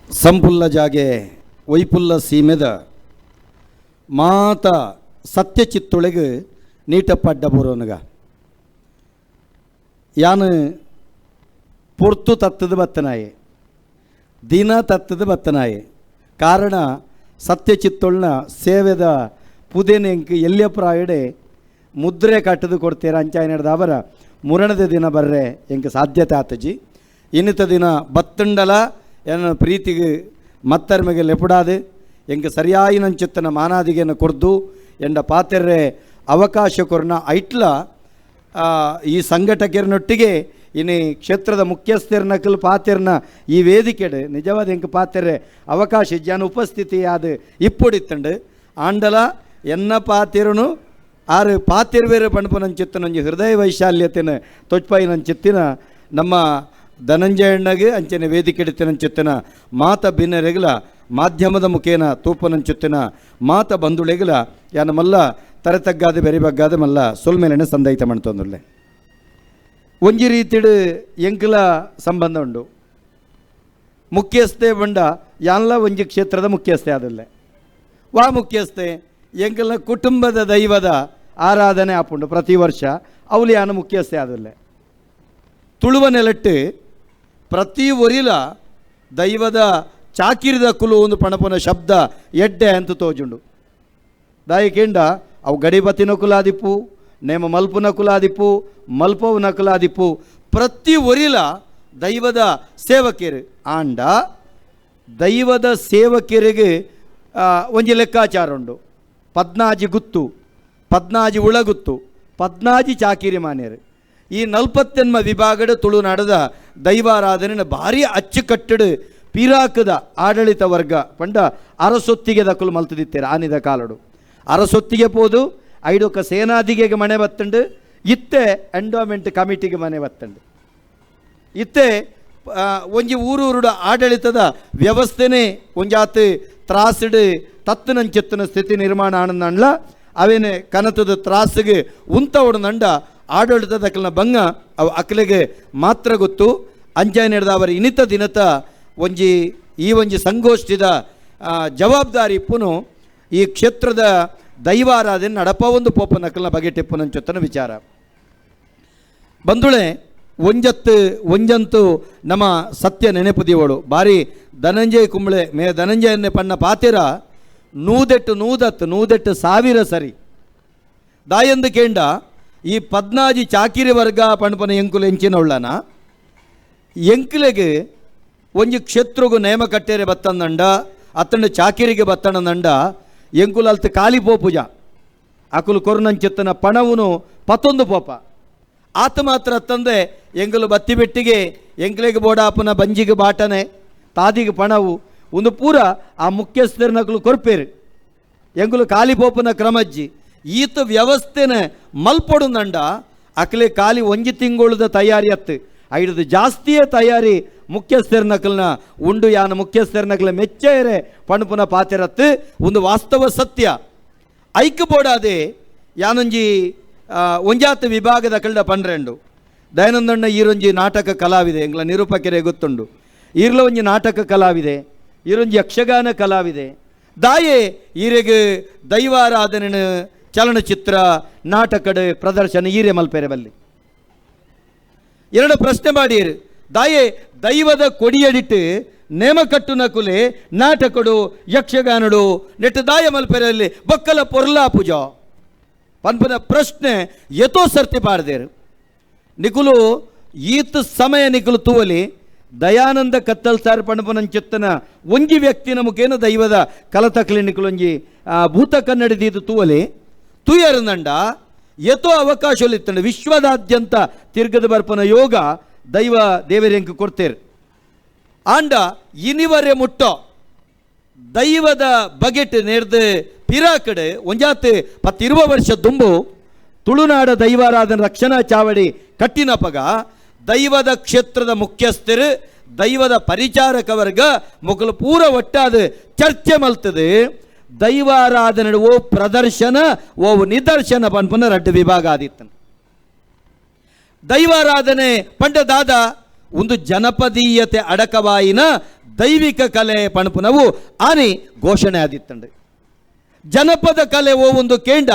ಸಂಪುಲ್ಲ ಜಾಗೆ ವೈಪುಲ್ಲ ಸೀಮೆದ ಮಾತ ಸತ್ಯಚಿತ್ತೊಳಗೆ ನೀಟಪ್ಪ ಅಡ್ಡ ಯಾನು ಪೊರ್ತು ತತ್ತದ ಬತ್ತನಾಯೆ, ದಿನ ತತ್ತದ ಬತ್ತನಾಯೆ. ಕಾರಣ ಸತ್ಯಚಿತ್ತೊಳ್ನ ಸೇವೆದ ಪುದೆನೆಂಕ್ ಎಲ್ಲಿಯ ಪ್ರಾಯಡೆ ಮುದ್ರೆ ಕಟ್ಟದು ಕೊಡ್ತೀರ ಅಂಚಾಯ ಅವರ ಮುರಣದ ದಿನ ಬರ್ರೆ ಎಂಕ್ ಸಾಧ್ಯತೆ ಆತಜಿ. ಇನ್ನಿತ ದಿನ ಬತ್ತುಂಡಲ ಎನ್ನ ಪ್ರೀತಿಗೆ ಮತ್ತರ್ಮೆಗೆ ಲೆಪುಡಾದು ಎಂಕ್ ಸರಿಯಾಯಿನಂಚಿತ್ತನ ಮಾನಾದಿಗೆಯನ್ನು ಕೊರ್ದು ಎಂಡ ಪಾತೆರ್ರೆ ಅವಕಾಶ ಕೊರ್ನ ಐಟ್ಲ ಈ ಸಂಘಟಕರನೊಟ್ಟಿಗೆ ಇನ್ನು ಕ್ಷೇತ್ರದ ಮುಖ್ಯಸ್ಥರನಕಲ್ ಪಾತೆರ್ನ ಈ ವೇದಿಕೆಡು ನಿಜವಾದ ಎಂಕ್ ಪಾತೆರ್ರೆ ಅವಕಾಶ ಜನ ಉಪಸ್ಥಿತಿ ಅದು ಇಪ್ಪೊಡಿತ್ತಂಡು ಆಂಡಲ ಎನ್ನ ಪಾತಿರುನು ಆರು ಪಾತಿರ್ವೇರು ಪಣಪನಂಚಿತ್ತನೊಂಜಿ ಹೃದಯ ವೈಶಾಲ್ಯತೆನ ತೊಚ್ಪಾಯಿನಂಚಿತ್ತಿನ ನಮ್ಮ ಧನಂಜಯಣ್ಣಗೆ ಅಂಚನೆ ವೇದಿಕೆಡಿತ್ತಿನಂಚಿತ್ತಿನ ಮಾತ ಬಿನ್ನರೆಗಲ ಮಾಧ್ಯಮದ ಮುಖೇನ ತೂಪನಂಚುತ್ತಿನ ಮಾತ ಬಂಧುಳೆಗಲ ಯಾನ ಮಲ್ಲ ತರತಗ್ಗಾದ ಬೆರಿ ಬಗ್ಗಾದ ಮಲ್ಲ ಸೊಲ್ಮೇಲೆನೆ ಸಂದೈತ ಮಣ್ತೊಂದುಲ್ಲೆ. ಒಂಜಿ ರೀತಿಡು ಎಂಕಲ ಸಂಬಂಧ ಉಂಡು. ಮುಖ್ಯಸ್ಥೆ ಬಂಡ ಯಾನ್ಲ ಒಂಜಿ ಕ್ಷೇತ್ರದ ಮುಖ್ಯಸ್ಥೆ ಆದಲ್ಲೆ ವಾ ಮುಖ್ಯಸ್ಥೆ ಎಂಕಲ್ನ ಕುಟುಂಬದ ದೈವದ ಆರಾಧನೆ ಆಪುಂಡು ಪ್ರತಿ ವರ್ಷ ಅವಳು ಯಾನ ಮುಖ್ಯಸ್ಥೆ ಆದಲ್ಲೆ. ತುಳುವ ನೆಲಟ್ಟು ಪ್ರತಿ ಒರಿಲ ದೈವದ ಚಾಕಿರಿದ ಕುಲು ಒಂದು ಪಣಪನ ಶಬ್ದ ಎಡ್ಡೆ ಅಂತ ತೋಜುಂಡು. ದಾಯಿಕೆಂಡ ಅವು ಗಡಿಬತ್ತಿನ ಕುಲಾದಿಪ್ಪು, ನೇಮ ಮಲ್ಪುನ ಕುಲಾದಿಪ್ಪು, ಮಲ್ಪವನ ಕುಲಾದಿಪ್ಪು, ಪ್ರತಿ ಒರಿಲ ದೈವದ ಸೇವಕಿಯರು. ಆಂಡ ದೈವದ ಸೇವಕಿಯರಿಗೆ ಒಂಜಿ ಲೆಕ್ಕಾಚಾರ ಉಂಡು. ಪದ್ನಾಜಿ ಗುತ್ತು, ಪದ್ನಾಜಿ ಉಳಗುತ್ತು, ಪದ್ನಾಜಿ ಚಾಕಿರಿ ಮಾನ್ಯರು. ಈ ನಲ್ಪತ್ತೆನ್ಮ ವಿಭಾಗದ ತುಳುನಾಡದ ದೈವಾರಾಧನೆ ಭಾರಿ ಅಚ್ಚುಕಟ್ಟಡು ಪಿರಾಕದ ಆಡಳಿತ ವರ್ಗ ಪಂಡ ಅರಸೊತ್ತಿಗೆ ದಕ್ಕಲು ಮಲ್ತದಿತ್ತೇರು ಆನಿದ ಕಾಲಡು. ಅರಸೊತ್ತಿಗೆ ಪೋದು ಐಡೊಕ್ಕ ಸೇನಾದಿಗೆ ಮನೆ ಬತ್ತಂಡು, ಇತ್ತೆ ಎಂಡೋಮೆಂಟ್ ಕಮಿಟಿಗೆ ಮನೆ ಬತ್ತಂಡು. ಇತ್ತೆ ಒಂಜಿ ಊರೂರುಡ ಆಡಳಿತದ ವ್ಯವಸ್ಥೆನೇ ಒಂಜಾತ್ ತ್ರಾಸುಡು ತತ್ತನಂచెತ್ತನ ಸ್ಥಿತಿ ನಿರ್ಮಾಣ ಆನಂದಣ್ಲ ಅವೇನೆ ಕನತದ ತ್ರಾಸಿಗೆ ಉಂತವಡು ನಂಡ ಆಡಳಿತದ ಅಕಲ್ನ ಬಂಗ ಅವು ಅಕಲಿಗೆ ಮಾತ್ರ ಗೊತ್ತು. ಅಂಜಾಯ ನಡೆದ ಅವರ ಇನ್ನಿತ ದಿನತ ಒಂಜಿ ಈ ಒಂಜಿ ಸಂಗೋಷ್ಠಿದ ಜವಾಬ್ದಾರಿ ಪುನು ಈ ಕ್ಷೇತ್ರದ ದೈವಾರಾಧನೆ ನಡಪ ಒಂದು ಪೋಪನ ಅಕಲ್ನ ಬಗೆ ಟಿಪ್ಪುನಂಚೊತ್ತನ ವಿಚಾರ ಬಂಧುಳೆ. ಒಂಜತ್ತು ಒಂಜಂತೂ ನಮ್ಮ ಸತ್ಯ ನೆನಪುದಿವಳು ಬಾರಿ ಧನಂಜಯ ಕುಂಬಳೆ ಮೇ ಧನಂಜಯನ್ನೇ ಪಣ್ಣ ಪಾತಿರ ನೂದೆಟ್ಟು ನೂದತ್ತು ನೂದೆಟ್ಟು ಸಾವಿರ ಸರಿ ದಾಯಂದು ಕೇಂಡ ಈ ಪದ್ನಾಜಿ ಚಾಕಿರಿ ವರ್ಗ ಪಣಪನ ಎಂಕುಲು ಎಂಚಿನೊಳ್ಳನ ಎಂಕುಲೆಗೆ ಒಂಜಿ ಕ್ಷೇತ್ರಗು ನೇಮ ಕಟ್ಟೇರೆ ಬತ್ತಂದಂಡ ಅತ್ತಂಡ ಚಾಕಿರಿಗೆ ಬತ್ತಣಂದಂಡ ಎಂಕುಲು ಅಲ್ತು ಕಾಲಿ ಪೋಪುಜ ಅಕುಲು ಕೊರುನಂಚೆತ್ತನ ಪಣವುನು ಪತ್ತೊಂದು ಪೋಪ ಆತ ಮಾತ್ರ ಅತ್ತಂದೆ ಎಂಕುಲು ಬತ್ತಿ ಬೆಟ್ಟಿಗೆ ಎಂಕ್ಲೆಗೆ ಬೋಡಾಪನ ಬಂಜಿಗೆ ಬಾಟನೆ ತಾದಿಗೆ ಪಣವು ಒಂದು ಪೂರ ಆ ಮುಖ್ಯಸ್ಥರನಕಲು ಕೊರ್ಪೇರು ಎಂಕುಲು ಕಾಲಿ ಪೋಪನ ಕ್ರಮಜ್ಜಿ ಈತ ವ್ಯವಸ್ಥೆನ ಮಲ್ಪೊಡುಂದಂಡ ಅಕ್ಲೆ ಖಾಲಿ ಒಂಜಿ ತಿಂಗಳದ ತಯಾರಿ ಅತ್ತು ಐದು ಜಾಸ್ತಿಯೇ ತಯಾರಿ ಮುಖ್ಯಸ್ಥರನಕಲ್ನ ಉಂಡು ಯಾನ ಮುಖ್ಯಸ್ಥರನಕಲ ಮೆಚ್ಚೇರೆ ಪಣಪುನ ಪಾತಿರತ್ತು ಒಂದು ವಾಸ್ತವ ಸತ್ಯ. ಐಕ್ ಬೋಡಾದೆ ಯಾನೊಂಜಿ ಒಂಜಾತ ವಿಭಾಗದ ಕಳ್ಳ ಪನ್ರೆಂಡು ದಯಾನಂದಣ್ಣ ಈರೊಂಜಿ ನಾಟಕ ಕಲಾವಿದೆ ಎಂಗ್ಲ ನಿರೂಪಕರೇ ಗೊತ್ತುಂಡು. ಈರ್ಲ ಒಂಜಿ ನಾಟಕ ಕಲಾವಿದೆ, ಈರೊಂಜಿ ಯಕ್ಷಗಾನ ಕಲಾವಿದೆ. ದಾಯೆ ಈರೆಗೆ ದೈವಾರಾಧನೆ ಚಲನಚಿತ್ರ ನಾಟಕದ ಪ್ರದರ್ಶನ ಈರೆ ಮಲ್ಪೆರೆ ಬಲ್ಲಿ ಎರಡು ಪ್ರಶ್ನೆ ಮಾಡಿರು. ದಾಯೆ ದೈವದ ಕೊಡಿಯಡಿಟ್ಟು ನೇಮಕಟ್ಟುನ ಕುಲೆ ನಾಟಕಡು ಯಕ್ಷಗಾನಡು ನೆಟ್ಟು ದಾಯ ಮಲ್ಪೆರೆಯಲ್ಲಿ ಬೊಕ್ಕಲ ಪೊರ್ಲಾ ಪೂಜಾ ಪನ್ಪನ ಪ್ರಶ್ನೆ ಎತೋ ಸರ್ತಿ ಪಾಡ್ದೇರು. ನಿಕುಲು ಈತ ಸಮಯ ನಿಕುಲು ತೂವಲಿ ದಯಾನಂದ ಕತ್ತಲ್ ಸಾರ್ ಪಣಪನಂಚಿತ್ತನ ಒಂಜಿ ವ್ಯಕ್ತಿನ ಮುಖೇನ ದೈವದ ಕಲತಕ್ಲಿ ನಿಕುಲೊಂಜಿ ಭೂತ ಕನ್ನಡಿದೀದು ತೂವಲಿ ತೂಯರನಂಡ ಎತೋ ಅವಕಾಶಗಳಿತ್ತಂಡ ವಿಶ್ವದಾದ್ಯಂತ ತಿರ್ಗದ ಬರ್ಪನ ಯೋಗ ದೈವ ದೇವರೆಂಕ ಕೊಡ್ತೇರು. ಆಂಡ ಇನಿವರೆ ಮುಟ್ಟೋ ದೈವದ ಬಗೆಟ್ ನೇರ್ದು ಪಿರಾಕಡೆ ಒಂಜಾತ್ ಪತ್ತಿರುವ ವರ್ಷ ದುಂಬು ತುಳುನಾಡ ದೈವಾರಾಧನ ರಕ್ಷಣಾ ಚಾವಡಿ ಕಟ್ಟಿನಪಗ ದೈವದ ಕ್ಷೇತ್ರದ ಮುಖ್ಯಸ್ಥರು ದೈವದ ಪರಿಚಾರಕ ವರ್ಗ ಮೊಕಲು ಪೂರ ಒಟ್ಟಾದ ಚರ್ಚೆ ಮಲ್ತದೆ. ದೈವಾರಾಧನೆ ಓ ಪ್ರದರ್ಶನ ಓ ನಿದರ್ಶನ ಪನ್ಪುನ ರಡ್ಡು ವಿಭಾಗ ಆದಿತ್ತನು. ದೈವಾರಾಧನೆ ಪಂಡ ದಾದ ಒಂದು ಜನಪದೀಯತೆ ಅಡಕವಾಯಿನ ದೈವಿಕ ಕಲೆ ಪಣಪುನವು ಆನಿ ಘೋಷಣೆ ಆದಿತ್ತಂಡು. ಜನಪದ ಕಲೆ ಓ ಒಂದು ಕೇಂಡ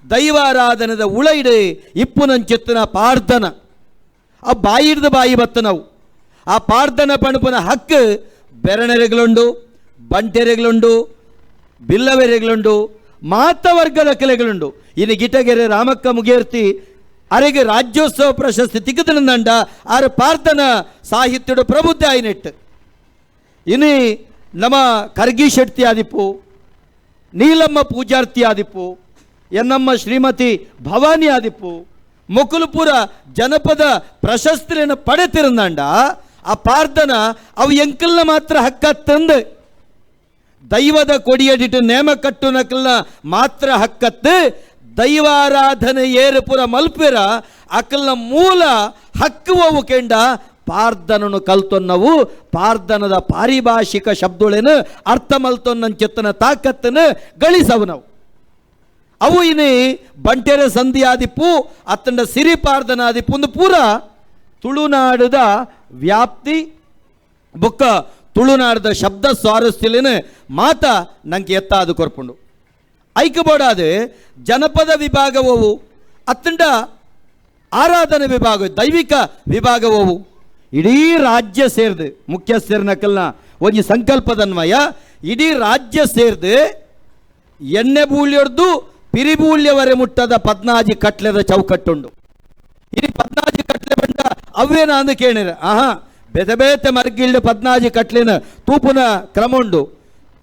ದೈವಾರಾಧನದ ಉಳೈಡು ಇಪ್ಪುನಂಚಿತ್ತನ ಪಾರ್ದನ, ಆ ಬಾಯಿಡ್ದ ಬಾಯಿ ಬತ್ತನವು. ಆ ಪಾರ್ದನ ಪಣಪುನ ಹಕ್ಕು ಬೆರಣೆರೆಗಳುಂಡು, ಬಂಟೆರೆಗಳುಂಡು, ಬಿಲ್ಲವೆರೆಗಳುಂಡು, ಮಾತ ವರ್ಗದ ಕಲೆಗಳುಂಡು. ಇನ್ನು ಗಿಟಗೆರೆ ರಾಮಕ್ಕ ಮುಗೇರ್ತಿ ಅರೆಗೆ ರಾಜ್ಯೋತ್ಸವ ಪ್ರಶಸ್ತಿ ತಿಕ್ಕದನಂಡ ಆರು ಪಾರ್ಥನ ಸಾಹಿತ್ಯಡು ಪ್ರಬುದ್ಧ ಆಯ್ನೆಟ್ಟು. ಇನ್ನು ನಮ್ಮ ಕರ್ಗಿ ಶೆಟ್ಟಿ ಆದಿಪ್ಪು, ನೀಲಮ್ಮ ಪೂಜಾರ್ತಿ ಆದಿಪ್ಪು, ಎನ್ನಮ್ಮ ಶ್ರೀಮತಿ ಭವಾನಿ ಆದಿಪ್ಪು, ಮೊಕುಲುಪುರ ಜನಪದ ಪ್ರಶಸ್ತಿಯನ್ನು ಪಡೆತಿರಂದಂಡ ಆ ಪಾರ್ಥನ ಅವು ಎಂಕಲ್ನ ಮಾತ್ರ ಹಕ್ಕ ತಂದು ದೈವದ ಕೊಡಿಯಡಿಟ್ಟು ನೇಮ ಕಟ್ಟು ನಕಲ್ನ ಮಾತ್ರ ಹಕ್ಕತ್ತು. ದೈವಾರಾಧನೆ ಏರುಪುರ ಮಲ್ಪಿರ ಅಕಲ್ನ ಮೂಲ ಹಕ್ಕುವವು ಕೆಂಡ ಪಾರ್ದನನು ಕಲ್ತೊನ್ನವು, ಪಾರ್ದನದ ಪಾರಿಭಾಷಿಕ ಶಬ್ದಗಳೇನು ಅರ್ಥ ಮಲ್ತೊನ್ನಂಚೆತ್ತನ ತಾಕತ್ತನ್ನು ಗಳಿಸವು ನಾವು. ಅವು ಇನಿ ಬಂಟೆರೆ ಸಂಧಿ ಆದಿಪ್ಪು ಅತ್ತಂಡ ಸಿರಿ ಪಾರ್ದನ ಆದಿಪ್ಪು ಒಂದು ಪೂರ ತುಳುನಾಡದ ವ್ಯಾಪ್ತಿ ಬೊಕ್ಕ ತುಳುನಾಡದ ಶಬ್ದ ಸ್ವಾರಸ್ಯಲೇನು ಮಾತ ನಂಗೆ ಎತ್ತಾದು ಕೊರ್ಪುಂಡು. ಐಕ್ಯಬೋಡಾದ ಜನಪದ ವಿಭಾಗವವು ಅತ್ತಂಡ ಆರಾಧನೆ ವಿಭಾಗ ದೈವಿಕ ವಿಭಾಗವವು ಇಡೀ ರಾಜ್ಯ ಸೇರ್ದು ಮುಖ್ಯಸ್ಥರನಕಲ್ನ ಒಂಜಿ ಸಂಕಲ್ಪದನ್ವಯ ಇಡೀ ರಾಜ್ಯ ಸೇರ್ದು ಎಣ್ಣೆ ಬೂಳ್ಯೊಡ್ದು ಪಿರಿಬೂಳ್ಯವರೆ ಮುಟ್ಟದ ಪದ್ನಾಜಿ ಕಟ್ಲೆದ ಚೌಕಟ್ಟುಂಡು. ಇಡೀ ಪದ್ನಾಜಿ ಕಟ್ಲೆ ಬಂಡ ಅವೇನ ಅಂದು ಕೇಳಿರ ಆಹಾ ಬೇತೆ ಬೇತೆ ಮರ್ಗಿಲ್ಡ್ ಪದ್ನಾಜಿ ಕಟ್ಲಿನ ತೂಪುನ ಕ್ರಮ ಉಂಡು.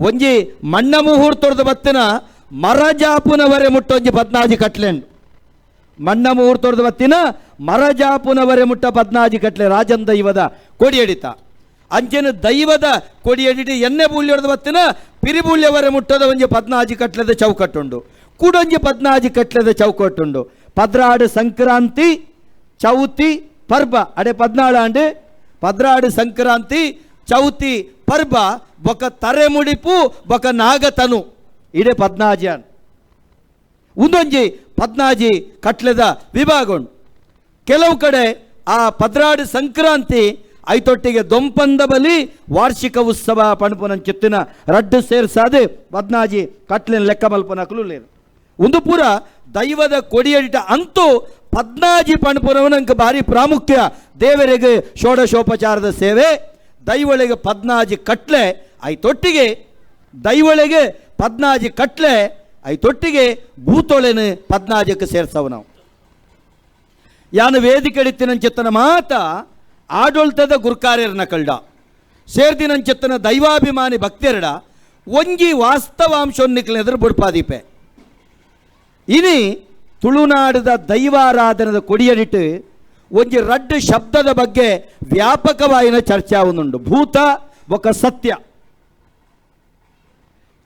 ಒಂಜಿ ಮಣ್ಣ ಮುಹೂರ್ತೊಡ್ದು ಬತ್ತಿನ ಮರಜಾಪುನವರೆ ಮುಟ್ಟೊಂಜಿ ಪದ್ನಾಜಿ ಕಟ್ಲೆಂಡು. ಮಣ್ಣ ಮುಹೂರ್ತೊಡ್ದು ಬತ್ತಿನ ಮರಜಾಪುನವರೆ ಮುಟ್ಟ ಪದ್ನಾಜಿ ಕಟ್ಲೆ ರಾಜನ್ ದೈವದ ಕೊಡಿಯಡಿತ. ಅಂಚೆನ ದೈವದ ಕೊಡಿಯಡಿಟಿ ಎಣ್ಣೆ ಬೂಳ್ಯೊಡ್ದು ಬತ್ತಿನ ಪಿರಿಬೂಳ್ಯವರೆ ಮುಟ್ಟದ ಒಂಜಿ ಪದ್ನಾಜಿ ಕಟ್ಲೆದ ಚೌಕಟ್ಟುಂಡು. ಕೂಡೊಂಜಿ ಪದ್ನಾಜಿ ಕಟ್ಲೆದ ಚೌಕಟ್ಟುಂಡು. ಪದ್ರಾಡು ಸಂಕ್ರಾಂತಿ ಚೌತಿ ಪರ್ಬ ಅಡೆ ಪದ್ನಾಳು ಆಂಡು ಪದ್ರಾಡು ಸಂಕ್ರಾಂತಿ ಚೌತಿ ಪರ್ಬ ಬೊಕ ತರೆಮುಡಿಪು ಬೊಕ ನಾಗತನು ಇಡೆ ಪದ್ನಾಜಿ ಆಂಡ್ ಒಂದೊಂಜಿ ಪದ್ನಾಜಿ ಕಟ್ಲೆದ ವಿಭಾಗ ಉಂಡು. ಕೆಲವು ಕಡೆ ಆ ಪದ್ರಾಡು ಸಂಕ್ರಾಂತಿ ಐತೊಟ್ಟಿಗೆ ದೊಂಪಂದ ಬಲಿ ವಾರ್ಷಿಕ ಉತ್ಸವ ಪಣಪುನಂಚಿತ್ತಿನ ರಡ್ಡು ಸೇರ್ಸಾದೆ ಪದ್ನಾಜಿ ಕಟ್ಲಿನ ಲೆಕ್ಕ ಮಲ್ಪನಕಲು ಲೇರು. ಒಂದು ಪೂರ ದೈವದ ಕೊಡಿಯಡಿಟ ಅಂತೂ ಪದ್ನಾಜಿ ಪಣಪುನವನಂಕ ಭಾರಿ ಪ್ರಾಮುಖ್ಯ. ದೇವರಿಗೆ ಷೋಡಶೋಪಚಾರದ ಸೇವೆ, ದೈವಳಿಗೆ ಪದ್ನಾಜಿ ಕಟ್ಲೆ ಐತೊಟ್ಟಿಗೆ ದೈವಳಿಗೆ ಪದ್ನಾಜಿ ಕಟ್ಲೆ ಐತೊಟ್ಟಿಗೆ ಭೂತೊಳೆನು ಪದ್ನಾಜಕ್ಕೆ ಸೇರ್ಸವು ನಾವು. ಯಾನು ವೇದಿಕೆಡಿತ್ತಿನಂಚಿತ್ತನ ಮಾತ ಆಡೊಳ್ತದ ಗುರ್ಕಾರ್ಯರನ ಕಳ್ಡ ಸೇರ್ದಿನಂಚಿತ್ತನ ದೈವಾಭಿಮಾನಿ ಭಕ್ತಿಯರಡ ಒಂಜಿ ವಾಸ್ತವಾಂಶೊನ್ನಿಕ್ಲ ಎದುರು ಬುಡ್ಪಾದೀಪೆ. ಇನಿ ತುಳುನಾಡದ ದೈವಾರಾಧನದ ಕೊಡಿಯಡಿಟ್ಟು ಒಂಜಿ ರಡ್ಡು ಶಬ್ದದ ಬಗ್ಗೆ ವ್ಯಾಪಕವಾಯಿನ ಚರ್ಚೆ ಒಂದುಂಡು, ಭೂತ ಬೊಕ್ಕ ಸತ್ಯ.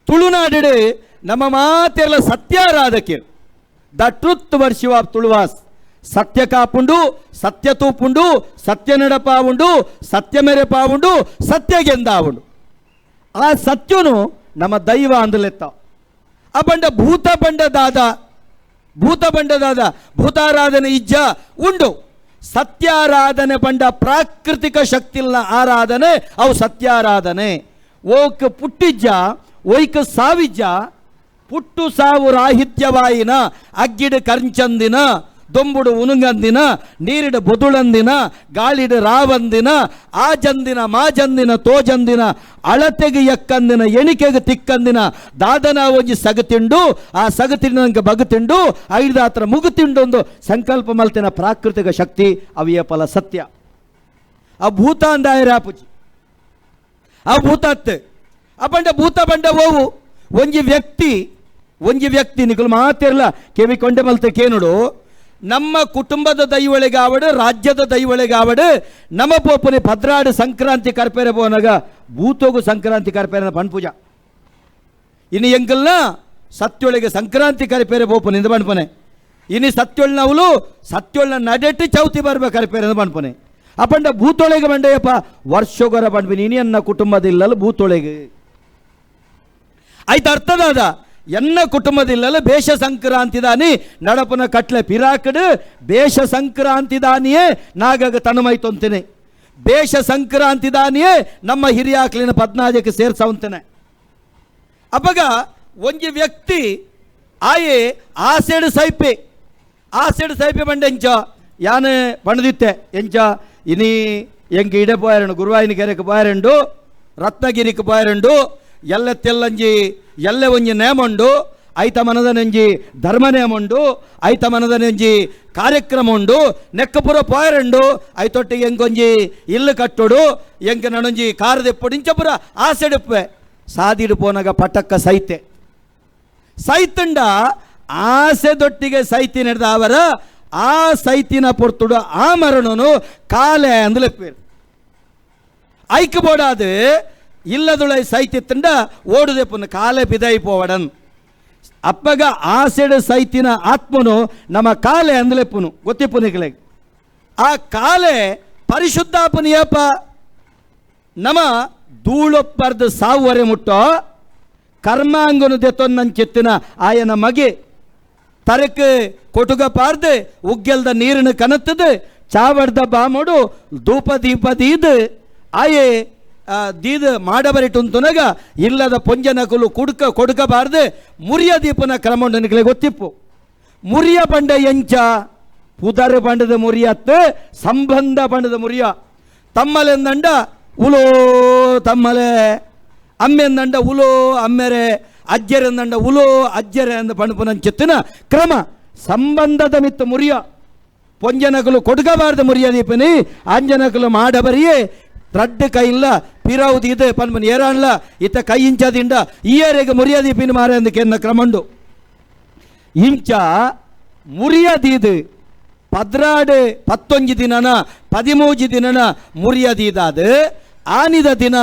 ತುಳುನಾಡು ನಮ್ಮ ಮಾತೆಲ್ಲ ಸತ್ಯಾರಾಧಕಿರು, the truth worship of Tuluvas. ಸತ್ಯ ಕಾಪುಂಡು, ಸತ್ಯ ತೂಪುಂಡು, ಸತ್ಯ ನಡಪಾವುಂಡು, ಸತ್ಯ ಮೆರೆಪಾವುಂಡು, ಸತ್ಯ ಗೆಂದಾವುಂಡು. ಆ ಸತ್ಯನು ನಮ್ಮ ದೈವ ಅಂದಲೆತ್ತ. ಆ ಬಂಡ ಭೂತ ಬಂಡ ದಾದ, ಭೂತ ಬಂಡದಾದ ಭೂತಾರಾಧನೆ ಇಜ್ಜ ಉಂಡು. ಸತ್ಯಾರಾಧನೆ ಬಂಡ ಪ್ರಾಕೃತಿಕ ಶಕ್ತಿಲ್ನ ಆರಾಧನೆ ಅವು ಸತ್ಯಾರಾಧನೆ. ಓಕ್ ಪುಟ್ಟಿಜ್ಜ ಒಯ್ಕ ಸಾವಿಜ್ಜ ಪುಟ್ಟು ಸಾವು ರಾಹಿತ್ಯವಾಯಿನ ಅಗ್ಗಿಡು ಕಂಚಂದಿನ ದೊಂಬುಡು ಉನುಂಗಂದಿನ ನೀರಿಡು ಬೊದುಳಂದಿನ ಗಾಳಿಡು ರಾವಂದಿನ ಆ ಜಂದಿನ ಮಾಜಂದಿನ ತೋಜಂದಿನ ಅಳತೆಗೆ ಎಕ್ಕಂದಿನ ಎಣಿಕೆಗೆ ತಿಕ್ಕಂದಿನ ದಾದನ ಒಂಜಿ ಸಗತಿಂಡು ಆ ಸಗತಿಂಡು ಬಗತಿಂಡು ಐದಾತ್ರ ಮುಗುತಿಂಡು ಒಂದು ಸಂಕಲ್ಪ ಮಲ್ತಿನ ಪ್ರಾಕೃತಿಕ ಶಕ್ತಿ ಅವಿಯ ಫಲ ಸತ್ಯ. ಆ ಭೂತ ಅಂದಾಯ ರಾಪುಜಿ ಆ ಭೂತತ್ತೆ ಆ ಬಂಡ ಭೂತ ಬಂಡ ಹೋವು ಒಂಜಿ ವ್ಯಕ್ತಿ ಒಂಜಿ ವ್ಯಕ್ತಿ ನಿಕಲು ಮಾತಿರಲ್ಲ ಕೆವಿ ಕೊಂಡೆ ಮಲ್ತೆ ಕೇನುಡು ನಮ್ಮ ಕುಟುಂಬದ ದೈವಳಿಗಾವಡು ರಾಜ್ಯದ ದೈವಳಿಗಾವಡು ನಮ್ಮ ಪೋಪನೆ ಭದ್ರಾಡು ಸಂಕ್ರಾಂತಿ ಕರ್ಪೇರೆ ಪೋನಾಗ ಭೂತೋಗು ಸಂಕ್ರಾಂತಿ ಕರ್ಪೇರನ ಪಣ್ಪೂಜ ಇನ್ನು ಎಂಕಲ್ನ ಸತ್ಯೊಳಗೆ ಸಂಕ್ರಾಂತಿ ಕರ್ಪೇರೆ ಪೋಪನೆ ಇಂದ ಪಣ್ಪನೆ ಇನ್ನು ಸತ್ಯೊಳ್ನವಳು ಸತ್ಯೊಳ್ನ ನಡೆಟ್ಟು ಚೌತಿ ಬರ್ಬೇಕು ಕರ್ಪೇರೆ ಪಣ್ಪನೆ ಅಪಂಡ ಭೂತೊಳಗೆ ಬಂಡೆಯಪ್ಪ ವರ್ಷಗೊರ ಪಣ್ಪಿನಿ ಇನಿ ಎನ್ನ ಕುಟುಂಬದಿಲ್ಲಲ್ಲ ಭೂತೊಳಗೆ ಆಯ್ತು ಅರ್ಥದಾದ ಎನ್ನ ಕುಟುಂಬದಿಲ್ಲಲ್ಲ ಬೇಷ ಸಂಕ್ರಾಂತಿದಾನಿ ನಡಪನ ಕಟ್ಲೆ ಪಿರಾಕಡು ಬೇಷ ಸಂಕ್ರಾಂತಿದಾನಿಯೇ ನಾಗಾಗ ತನುಮೈತೊಂತೀನಿ ಬೇಷ ಸಂಕ್ರಾಂತಿ ದಾನಿಯೇ ನಮ್ಮ ಹಿರಿಯಾಕ್ಲಿನ ಪದ್ನಾಜಕ್ಕೆ ಸೇರ್ಸವಂತನೆ. ಅಪ್ಪಗ ಒಂಜಿ ವ್ಯಕ್ತಿ ಆಯೆ ಆಸೆಡು ಸೈಪೆ, ಆಸೆಡು ಸೈಪೆ ಬಂಡೆ ಎಂಚ ಯಾನು ಬಣ್ಣದಿತ್ತೆ ಎಂಚ ಇನಿ ಎಂಗೆ ಇಡೆ ಪೋಯರಂಡು, ಗುರುವಾಯಿನ ಕೆರೆಗೆ ಪೋಯರಂಡು, ರತ್ನಗಿರಿಗೆ ಪೋಯರಂಡು, ಎಲ್ಲ ತೆಲ್ಲಂಜಿ ಎಲ್ಲ ಒಂಜಿ ನೇಮುಂಡು, ಐತ ಮನದ ನೆಂಜಿ ಧರ್ಮ ನೇಮುಂಡು, ಐತ ಮನದ ನೆಂಜಿ ಕಾರ್ಯಕ್ರಮ ಉಂಡು, ನೆಕ್ಕಪುರ ಪೋಯರಂಡು, ಐತೊಟ್ಟಿಗೆ ಎಂಕೊಂಜಿ ಇಲ್ಲು ಕಟ್ಟೋಡು, ಎಂಕ ನನೊಂಜಿ ಕಾರದೆಪ್ಪುಡು ಇಂಚಪುರ ಆಸೆಡುಪ್ಪೆ. ಸಾದಿಡು ಪೋನಾಗ ಪಟಕ್ಕ ಸೈತೆ ಸೈತಂಡ ಆಸೆ ದೊಟ್ಟಿಗೆ ಸೈತಿ ನಡೆದ ಅವರ ಆ ಸೈತಿನ ಪೊರ್ತುಡು ಆ ಮರಣನು ಕಾಲೆ ಅಂದಲೆಪ್ಪೇರು. ಐಕ್ ಬೋಡಾದು ಇಲ್ಲದುಳ ಸೈತಿತ್ತಂಡ ಓಡುದೆಪ್ಪನು ಕಾಲೆ ಬಿದೈ ಪೋವಡನ್. ಅಪ್ಪಗ ಆಸೆಡು ಸೈತಿನ ಆತ್ಮನು ನಮ್ಮ ಕಾಲೆ ಅಂದಲೆಪ್ಪನು ಗೊತ್ತಿಪ್ಪು. ಆ ಕಾಲೆ ಪರಿಶುದ್ಧಾಪನಿಯಪ್ಪ ನಮ್ಮ ಧೂಳೊಪ್ಪರ್ದು ಸಾವುವರೆ ಮುಟ್ಟೋ ಕರ್ಮಾಂಗನು ದೆತ್ತೊನ್ನಂಚೆತ್ತಿನ ಆಯನ ಮಗೆ ತರಕ್ಕೆ ಕೊಟುಗ ಪಾರ್ದು ಉಗ್ಗೆಲ್ದ ನೀರಿನ ಕನತ್ತದು ಚಾವಡ್ದ ಬಾಮೋಡು ಧೂಪ ದೀಪ ದೀದು ಆಯೆ ದೀದ ಮಾಡಬರಿಟುಂತುನಗ ಇಲ್ಲದ ಪೊಂಜನಕುಲು ಕುಡ್ಕ ಕೊಡುಕಬಾರ್ದು ಮುರಿಯ ದೀಪನ ಕ್ರಮಂಡನಿಗೆ ಗೊತ್ತಿಪ್ಪು. ಮುರಿಯ ಬಂಡ ಎಂಚ ಪುದರ್ ಬಂಡದ ಮುರಿಯತ್ತು ಸಂಬಂಧ ಬಂಡದ ಮುರಿಯ. ತಮ್ಮಲೆಂದಂಡ ಉಲೋ ತಮ್ಮಲೆ, ಅಮ್ಮೆಂದಂಡ ಉಲೋ ಅಮ್ಮೆರೆ, ಅಜ್ಜರೆಂದಂಡ ಉಲೋ ಅಜ್ಜರೆ ಅಂದ ಪಣಪುನಂಚಿತ್ತಿನ ಕ್ರಮ ಸಂಬಂಧದ ಮಿತ್ತು ಮುರಿಯ. ಪೊಂಜನಕಲು ಕೊಡುಕಬಾರ್ದು ಮುರಿಯ ದೀಪನಿ ಅಂಜನಕಲು ಮಾಡಬರಿಯೇ ರಡ್ಡು ಕೈಲ್ಲ ಪಿರೌದು ಇದೆ ಪನ್ಪನ್ ಏರಾಣ್ಲ ಇತ್ತ ಕೈ ಇಂಚದಿಂಡ ಈಯರೆಗೆ ಮುರಿಯ ದೀಪಿನ ಮಾರೆ ಅಂದಕ್ಕೆ ಕ್ರಮಂಡು. ಇಂಚ ಮುರಿಯದೀದು ಪದ್ರಾಡು ಪತ್ತೊಂಜಿ ದಿನನ ಪದಿಮೂಜಿ ದಿನನ ಮುರಿಯದೀದಾದು ಆನಿದ ದಿನ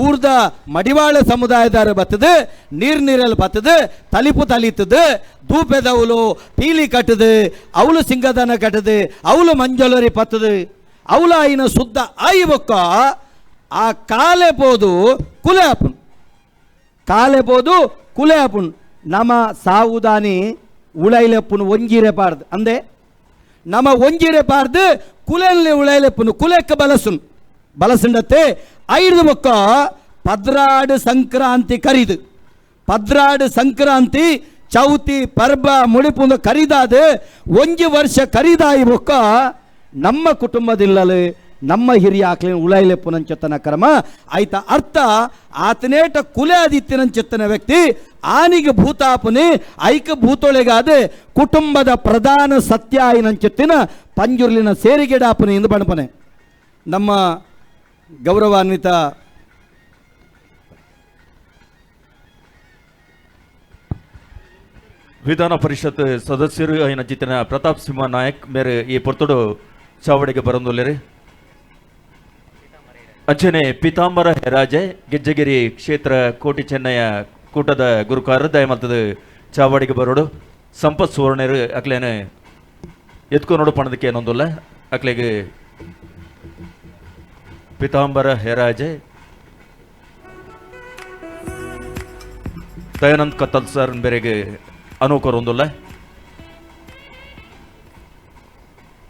ಊರ್ದ ಮಡಿವಾಳ ಸಮುದಾಯದಾರ ಬತ್ತದು, ನೀರು ನೀರಲ್ಲಿ ಬತ್ತದು, ತಲಿಪು ತಲಿತದು, ದೂಪೆದವಳು ಪೀಲಿ ಕಟ್ಟದು, ಅವಳು ಸಿಂಗದನ ಕಟ್ಟದು, ಅವಳು ಮಂಜಲರಿ ಪತ್ತದು, ಅವಳ ಆಯಿನ ಶುದ್ಧ ಆಯಿ ಬೊಕ್ಕ ಆ ಕಾಲೆ ಪೋದು ಕುಲೆ ಆಪುನ್, ಕಾಲೆ ಪೋದು ಕುಲೆ ಆಪುನ್. ನಮ್ಮ ಸಾವುದಾನಿ ಉಳೈಲೆಪ್ಪುನು ಒಂಜಿರೆ ಪಾರ್ದು ಅಂದೆ ನಮ್ಮ ಒಂಜಿರೆ ಪಾರ್ದು ಕುಲೆಲ್ಲಿ ಉಳೈಲೆಪ್ಪುನು ಕುಲೆಕ್ಕ ಬಲಸುನ್ ಬಲಸುಂಡತ್ತೆ. ಐದು ಮೊಕ್ಕ ಪದ್ರಾಡು ಸಂಕ್ರಾಂತಿ ಕರಿದು, ಪದ್ರಾಡು ಸಂಕ್ರಾಂತಿ ಚೌತಿ ಪರ್ಬ ಮುಡಿಪುಂದು ಕರಿದಾದ ಒಂಜಿ ವರ್ಷ ಕರಿದಾಯಿ ಮೊಕ್ಕ ನಮ್ಮ ಕುಟುಂಬದಿಲ್ಲಲು ನಮ್ಮ ಹಿರಿಯ ಆಕ್ಲಿನ ಉಳೈಲೆಪ್ಪುನಂಚೆತ್ತನ ಕ್ರಮ ಆಯ್ತ. ಅರ್ಥ ಆತನೇಟ ಕುಲೆ ಆದಿತ್ಯನಂಚೆತ್ತನ ವ್ಯಕ್ತಿ ಆನಿಗೆ ಭೂತಾಪನಿ ಐಕ ಭೂತೊಳೆಗಾದ ಕುಟುಂಬದ ಪ್ರಧಾನ ಸತ್ಯ ಆಯಿನಂಚೆತ್ತಿನ ಪಂಜುರ್ಲಿನ ಸೇರಿಗೆಡಾಪನಿ ಎಂದು ಬಣಪನೆ. ನಮ್ಮ ಗೌರವಾನ್ವಿತ ವಿಧಾನ ಪರಿಷತ್ ಸದಸ್ಯರು అయిన ಜಿತಿನ ಪ್ರತಾಪ್ ಸಿಂಹ ನಾಯಕ್ ಮೇರೆ ಈ ಪೊರ್ತುಡು ಚಾವಡಿಗೆ ಬರಂದುಲ್ಲೇರಿ. ಅಂಚನೆ ಪೀತಾಂಬರ ಹೆರಾಜೆ ಗೆಜ್ಜಗಿರಿ ಕ್ಷೇತ್ರ ಕೋಟಿ ಚೆನ್ನಯ್ಯ ಕೂಟದ ಗುರುಕಾರ ದಯಮಲ್ತದ ಚಾವಡಿಗೆ ಬರೋಡು. ಸಂಪತ್ ಸುವರ್ಣರು ಅಕ್ಲೇನೆ ಎತ್ಕೊ ನೋಡು ಪಣದಕ್ಕೆ ಏನೊಂದುಲ್ಲ ಅಕ್ಲೆಗೆ ಪೀತಾಂಬರ ಹೆರಾಜೆ ದಯಾನಂದ್ ಕತ್ತಲ್ ಸರ್ ಬೇರೆಗೆ ಅನುಕರೊಂದುಲ್ಲ.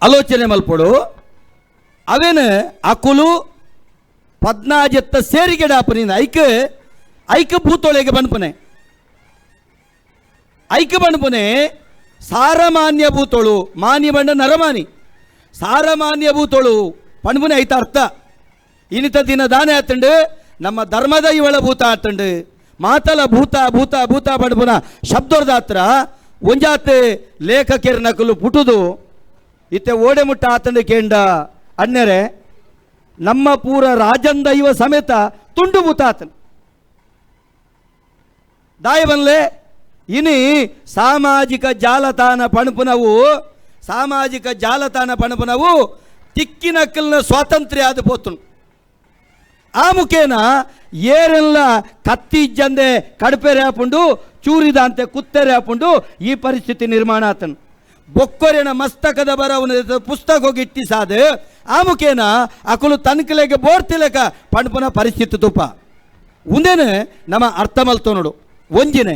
ಆಲೋಚನೆ ಮಲ್ಪಡು ಅವೇನು ಅಕುಲು ಪದ್ನಾಜೆತ್ತ ಸೇರಿಗೆಡಾಪನಿಂದ ಐಕ ಐಕ ಭೂತೊಳೆಗೆ ಬನ್ಪನೆ ಐಕ ಬನ್ಪನೆ ಸಾರಮಾನ್ಯ ಭೂತೊಳು ಮಾನ್ಯ ಬಂಡ ನರಮಾನಿ ಸಾರಮಾನ್ಯ ಭೂತೊಳು ಪಣ್ಪುನೆ ಐತ ಅರ್ಥ. ಇನಿತ ದಿನ ದಾನೆ ಆತಂಡು ನಮ್ಮ ಧರ್ಮದ ಇವಳ ಭೂತ ಆತಂಡು ಮಾತಲ ಭೂತ ಭೂತ ಭೂತ ಬಣ್ಪುನ ಶಬ್ದರ್ದಾತ್ರ ಒಂಜಾತೆ ಲೇಖಕರ ನಕಲು ಪುಟುದು ಇತ್ತೆ ಓಡೆ ಮುಟ್ಟ ಆತಂಡು ಕೇಂಡ ಅಣ್ಣರೆ ನಮ್ಮ ಪೂರ ರಾಜಂದೈವ ಸಮೇತ ತುಂಡು ಭೂತ ಆತನು ದಾಯ ಬನ್ಲೆ. ಇನಿ ಸಾಮಾಜಿಕ ಜಾಲತಾಣ ಪಣಪುನವು ಸಾಮಾಜಿಕ ಜಾಲತಾಣ ಪಣಪುನವು ತಿಕ್ಕಿನಕ್ಕಲ್ನ ಸ್ವಾತಂತ್ರ್ಯ ಆದ ಪೋತುನು. ಆ ಮುಖೇನ ಏರೆಲ್ಲ ಕತ್ತಿ ಇಜ್ಜಂದೆ ಕಡಪೆರೆ ಹಾಪುಂಡು ಚೂರಿದಂತೆ ಕುತ್ತೆರೆ ಹಾಪುಂಡು ಈ ಪರಿಸ್ಥಿತಿ ನಿರ್ಮಾಣ ಆತನು. ಬೊಕ್ಕೊರೆನ ಮಸ್ತಕದ ಬರವನ ಪುಸ್ತಕ ಇಟ್ಟಿ ಸಾದ ಆ ಮುಖೇನ ಅಕುಲು ತನ್ಕಲೆಗೆ ಬೋರ್ತಿಲೆಕ ಪಣಪುನ ಪರಿಸ್ಥಿತಿ ತುಪ್ಪ ಉಂದೇನೆ ನಮ್ಮ ಅರ್ಥ ಮಲ್ತೋ ನೋಡು. ಒಂಜಿನೆ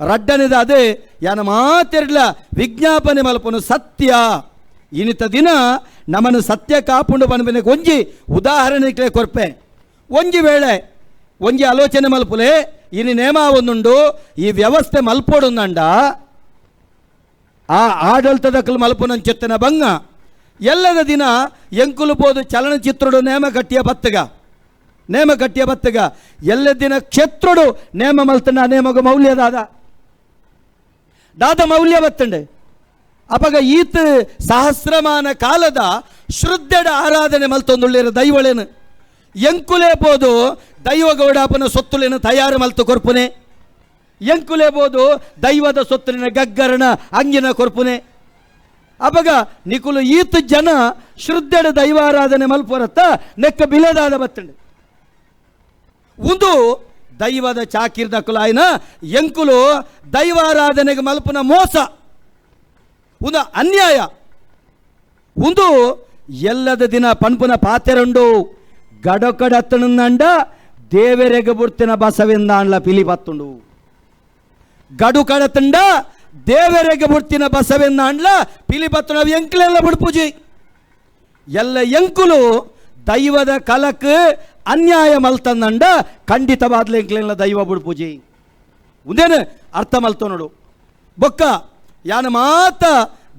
ರಡ್ಡನೇದ ಅದೇ ಯಾನ ಮಾತೆರ್ಲ ವಿಜ್ಞಾಪನೆ ಮಲ್ಪನು ಸತ್ಯ ಇನಿತ ದಿನ ನಮ್ಮನ್ನು ಸತ್ಯ ಕಾಪುಂಡು ಪನ್ಪಿನ ಒಂಜಿ ಉದಾಹರಣೆ ಕೊರ್ಪೆ. ಒಂಜಿ ವೇಳೆ ಒಂಜಿ ಆಲೋಚನೆ ಮಲ್ಪುಲೆ ಇನಿ ನೇಮ ಒಂದುಂಡು ಈ ವ್ಯವಸ್ಥೆ ಮಲ್ಪೊಡುಂದಂಡ ಆ ಆಡಳಿತದಕ್ಕಲು ಮಲ್ಪುನಂಚೆತ್ತನ ಬಂಗ ಎಲ್ಲದ ದಿನ ಎಂಕುಲು ಪೋದು ಚಲನಚಿತ್ರಡು ನೇಮ ಕಟ್ಟಿಯ ಬತ್ತಗ ನೇಮ ಕಟ್ಟಿಯ ಬತ್ತಗ ಎಲ್ಲ ದಿನ ಕ್ಷೇತ್ರಡು ನೇಮ ಮಲ್ತನ ನೇಮಗ ಮೌಲ್ಯ ದಾದ ದಾದ ಮೌಲ್ಯ ಬತ್ತಂಡೆ. ಅಪಗ ಈತ ಸಹಸ್ರಮಾನ ಕಾಲದ ಶ್ರದ್ಧೆಡ ಆರಾಧನೆ ಮಲ್ತೊಂದುಳ್ಳಿರ ದೈವಳೇನು ಎಂಕುಲೇ ಪೋದು ದೈವ ಗೌಡಾಪನ ಸೊತ್ತುಲೇನು ತಯಾರು ಮಲ್ತು ಕೊರ್ಪುನೆ ಎಂಕುಲೇ ಬೋದು ದೈವದ ಸೊತ್ತಲಿನ ಗಗ್ಗರಣ ಅಂಗಿನ ಕೊರ್ಪುನೆ. ಅಪಗ ನಿಕುಲು ಈತ ಜನ ಶ್ರದ್ಧೆಡ ದೈವಾರಾಧನೆ ಮಲ್ಪೊರತ್ತ ನೆಕ್ಕ ಬಿಲೆದಾದ ಬತ್ತಂಡೆ. ಒಂದು ದೈವದ ಚಾಕಿರ್ದಕುಲಾಯನ ಎಂಕುಲು ದೈವಾರಾಧನೆಗೆ ಮಲ್ಪುನ ಮೋಸ ಒಂದು ಅನ್ಯಾಯ ಒಂದು ಎಲ್ಲದ ದಿನ ಪನ್ಪುನ ಪಾತೆರಂಡು ಗಡಕಡತ್ತನಂಡ ದೇವರೆಗೆ ಬುಡ್ತಿನ ಬಸವಿಂದಾಂಡ್ಲ ಪಿಲಿ ಬತ್ತುಂಡು ಗಡು ಕಡತಂಡ ದೇವರೆಗೆ ಬುಡ್ತಿನ ಬಸವಿಂದಾಂಡ್ಲ ಪಿಲಿ ಬತ್ತುಂಡು ಅವು ಎಂಕುಲೆಲ್ಲ ಬುಡ್ಪುಜಿ ಎಲ್ಲ ಎಂಕುಲು ದೈವದ ಕಲಕ್ ಅನ್ಯಾಯ ಮಲ್ತಂದಂಡ ಖಂಡಿತವಾದ್ಲ ಎಂಕ್ಲೆಲ್ಲ ದೈವ ಬುಡ್ಪುಜಿ ಒಂದೇನು ಅರ್ಥ ಮಲ್ತೋ ನೋಡು. ಬೊಕ್ಕ ಯಾನ ಮಾತ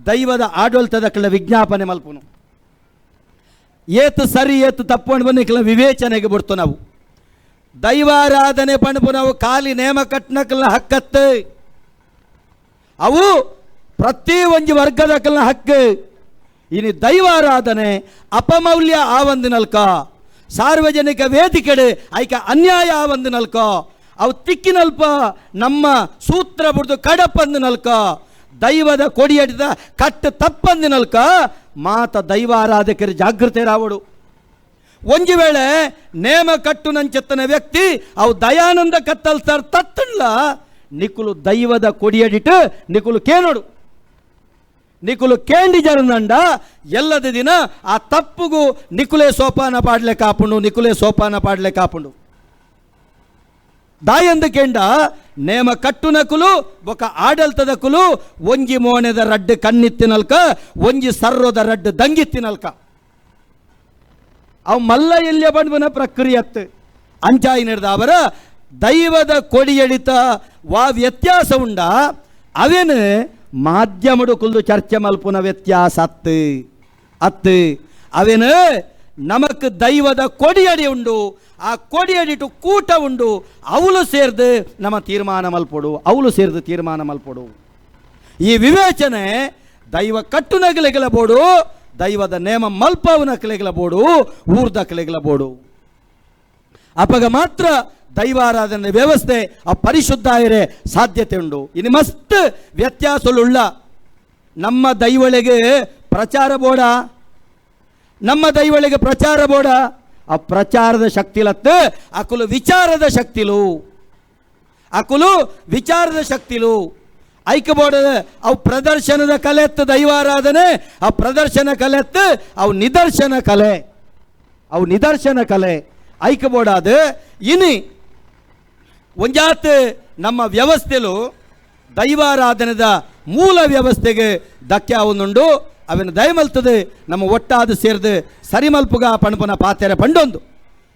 ದೈವದ ಆಡಳಿತದ ಕೆಲ ವಿಜ್ಞಾಪನೆ ಮಲ್ಪುನು ಏತು ಸರಿ ಏತು ತಪ್ಪು ಬನ್ನಿ ಕೆಲ ವಿವೇಚನೆಗೆ ಬಿಡ್ತು ನಾವು. ದೈವಾರಾಧನೆ ಪಣಪು ನಾವು ಖಾಲಿ ನೇಮ ಕಟ್ನಕಲ್ನ ಹಕ್ಕತ್ತು ಅವು ಪ್ರತಿ ಒಂಜಿ ವರ್ಗದ ಕಲ್ನ ಹಕ್ಕು. ಇನಿ ದೈವಾರಾಧನೆ ಅಪಮೌಲ್ಯ ಆವಂದಿನಲ್ಕ ಸಾರ್ವಜನಿಕ ವೇದಿಕೆಡೆ ಐಕ ಅನ್ಯಾಯ ಆವಂದಿನಲ್ಕ ಅವು ತಿಕ್ಕಿನಲ್ಪ ನಮ್ಮ ಸೂತ್ರ ಬಿಡ್ದು ಕಡಪಂದಿನಲ್ಕ ದೈವದ ಕೊಡಿಯಡಿದ ಕಟ್ಟು ತಪ್ಪಂದಿನಲ್ಕ ಮಾತ ದೈವಾರಾಧಕರು ಜಾಗೃತರಾವಡು. ಒಂಜಿ ವೇಳೆ ನೇಮ ಕಟ್ಟು ನಂచెತ್ತನ ವ್ಯಕ್ತಿ ಅವು ದಯಾನಂದ ಕತ್ತಲ್ ಸರ್ ತತ್ತಣ್ಲ ನಿಕುಲು ದೈವದ ಕೊಡಿಯಡಿಟ್ಟು ನಿಕುಲು ಕೇನೋಡು ನಿಕುಲು ಕೇಂಡಿ ಜರಂದಂಡ ಎಲ್ಲದ ದಿನ ಆ ತಪ್ಪುಗೂ ನಿಕುಲೇ ಸೋಪಾನ ಪಾಡ್ಲೆ ಕಾಪುಂಡು ನಿಕುಲೇ ಸೋಪಾನ ಪಾಡ್ಲೆ ಕಾಪುಂಡು. ದಾಯಂದು ಕೇಂಡ ನೇಮ ಕಟ್ಟುನಕುಲು ಬೊಕ ಆಡಳ್ತದಕುಲು ಒಂಜಿ ಮೋಣೆದ ರಡ್ಡು ಕಣ್ಣಿತ್ತಿನಲ್ಕ ಒಂಜಿ ಸರ್ರೋದ ರಡ್ಡು ದಂಗಿತ್ತಿನಲ್ಕ ಅವು ಮಲ್ಲ ಎಲ್ಲಿಯ ಬಂಡ್ಬನ ಪ್ರಕ್ರಿಯತ್ತು ಅಂಚಾಯಿ ನಡೆದ ಅವರ ದೈವದ ಕೊಡಿಯಡಿತ ವಾ ವ್ಯತ್ಯಾಸ ಉಂಡ ಅವೇನು ಮಾಧ್ಯಮಡು ಕುಲ್ದು ಚರ್ಚೆ ಮಲ್ಪುನ ವ್ಯತ್ಯಾಸ ಅತ್ತು ಅತ್ತು ಅವೇನು ನಮಕ್ ದೈವದ ಕೊಡಿಯಡಿ ಉಂಡು ಆ ಕೊಡಿಯಡಿಟು ಕೂಟ ಉಂಡು ಅವಳು ಸೇರ್ದು ನಮ್ಮ ತೀರ್ಮಾನ ಮಲ್ಪೊಡು ಅವಳು ಸೇರ್ದು ತೀರ್ಮಾನ ಮಲ್ಪೊಡು. ಈ ವಿವೇಚನೆ ದೈವ ಕಟ್ಟುನಗಲೆಗಳ ಬೋಡು ದೈವದ ನೇಮ ಮಲ್ಪವನ ಬೋಡು ಊರ್ದ ಬೋಡು. ಅಪಗ ಮಾತ್ರ ದೈವಾರಾಧನೆ ವ್ಯವಸ್ಥೆ ಆ ಪರಿಶುದ್ಧ ಇರೆ ಸಾಧ್ಯತೆ ಉಂಡು. ಇನ್ನು ಮಸ್ತ್ ವ್ಯತ್ಯಾಸಗಳುಳ್ಳ ನಮ್ಮ ದೈವಳಿಗೆ ಪ್ರಚಾರ ಬೋಡ ನಮ್ಮ ದೈವಳಿಗೆ ಪ್ರಚಾರ ಬೋಡ ಆ ಪ್ರಚಾರದ ಶಕ್ತಿಲತ್ತು ಅಕುಲು ವಿಚಾರದ ಶಕ್ತಿಲು ಅಕುಲು ವಿಚಾರದ ಶಕ್ತಿಲು ಐಕ್ಯಬೋಡದ ಅವು ಪ್ರದರ್ಶನದ ಕಲೆತ್ತು ದೈವಾರಾಧನೆ ಆ ಪ್ರದರ್ಶನ ಕಲೆತ್ತು ಅವು ನಿದರ್ಶನ ಕಲೆ ಅವು ನಿದರ್ಶನ ಕಲೆ ಐಕ್ಯಬೋಡಾದ. ಇನಿ ಒಂಜಾತ್ ನಮ್ಮ ವ್ಯವಸ್ಥೆಲು ದೈವಾರಾಧನೆದ ಮೂಲ ವ್ಯವಸ್ಥೆಗೆ ಧಕ್ಕೆ ಅವನುಂಡು ಅವನ ದಯಮಲ್ತದೆ ನಮ್ಮ ಒಟ್ಟಾದ ಸೇರಿದು ಸರಿಮಲ್ಪುಗ ಪಣಪುನ ಪಾತೆರೆ ಪಂಡೊಂದು